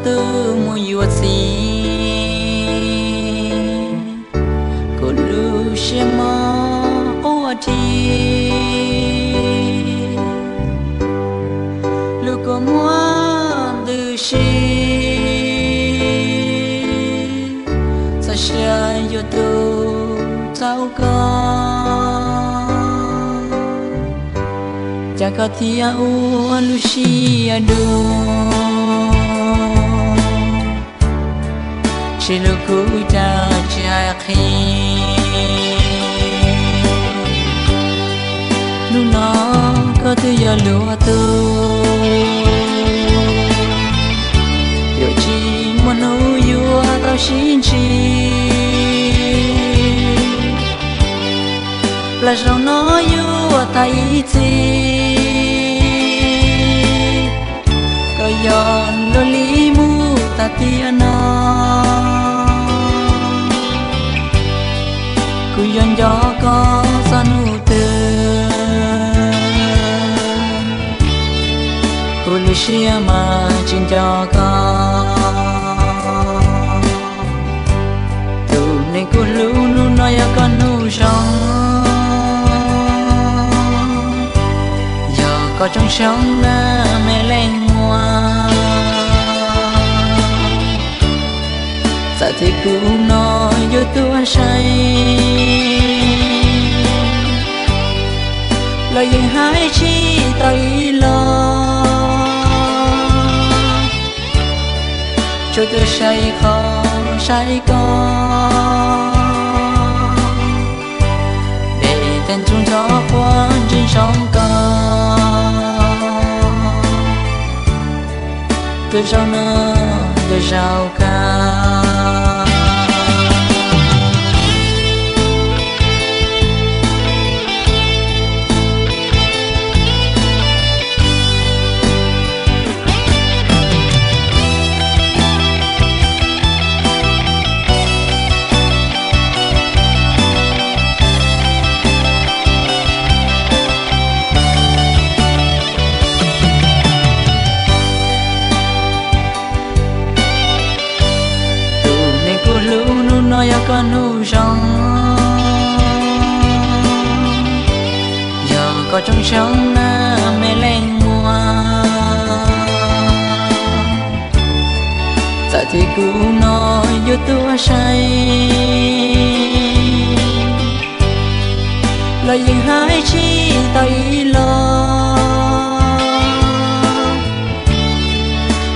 twb mus yuav txiv, kuv lub siab mob quaj dhi. Lub kua muag ntws si, txhawj siab yuav tu txhaum koj, cas koj thiaj ua lub siab dub. Tsis lub kub cas tsis hais qhia, hnub no koj twb yog luag tug, yuav tsis muaj hnub yuav tau sib ntsib. Plag zaum no yuav tag ib txhis, koj yog luag li mus tag tiam no. Kuv yuav nco koj txog hnub twg, kuv lub siab mas tsis nco koj. Tus neeg kuv hlub hnub no yog koj hnub zoo, yog koj tsoom xyoo na me leej muam. Txawm tias kuv no yuav tuag sai, los yeej hais tsis tau ib los, tsuas tuaj saib qhov saib koj, ntev tej ntsug nrho quaj ntseeg zoo koj. Twb zaum no yog zaum kawg. Tus neeg kuv hlub hnub no yog koj hnub zoo, yog koj tsoom xyoo na me leej muam. Txawm tias kuv no yuav tuag sai, los yeej hais tsis tau ib los,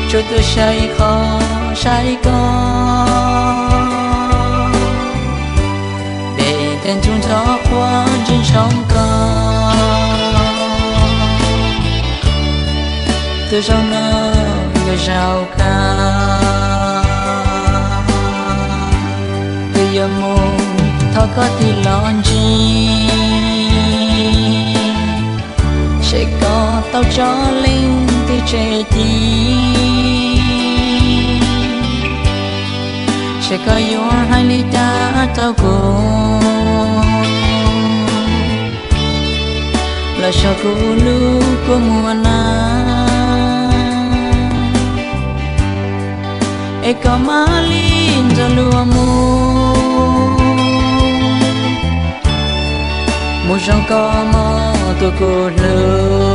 tsuas tuaj saib qhov saib koj, ntev tej ntsug nrho quaj ntseeg zoo koj. Twb zaum no yog zaum kawg, twb yuav mus thov koj tig los ntsib, seb koj tau tso leej twg tseg tid, seb koj yuav hais li cas rau kuv los so kuv lub kua muag na. Es koj mam li nrog luag mus, mus zoo koj mog tus kuv hlub.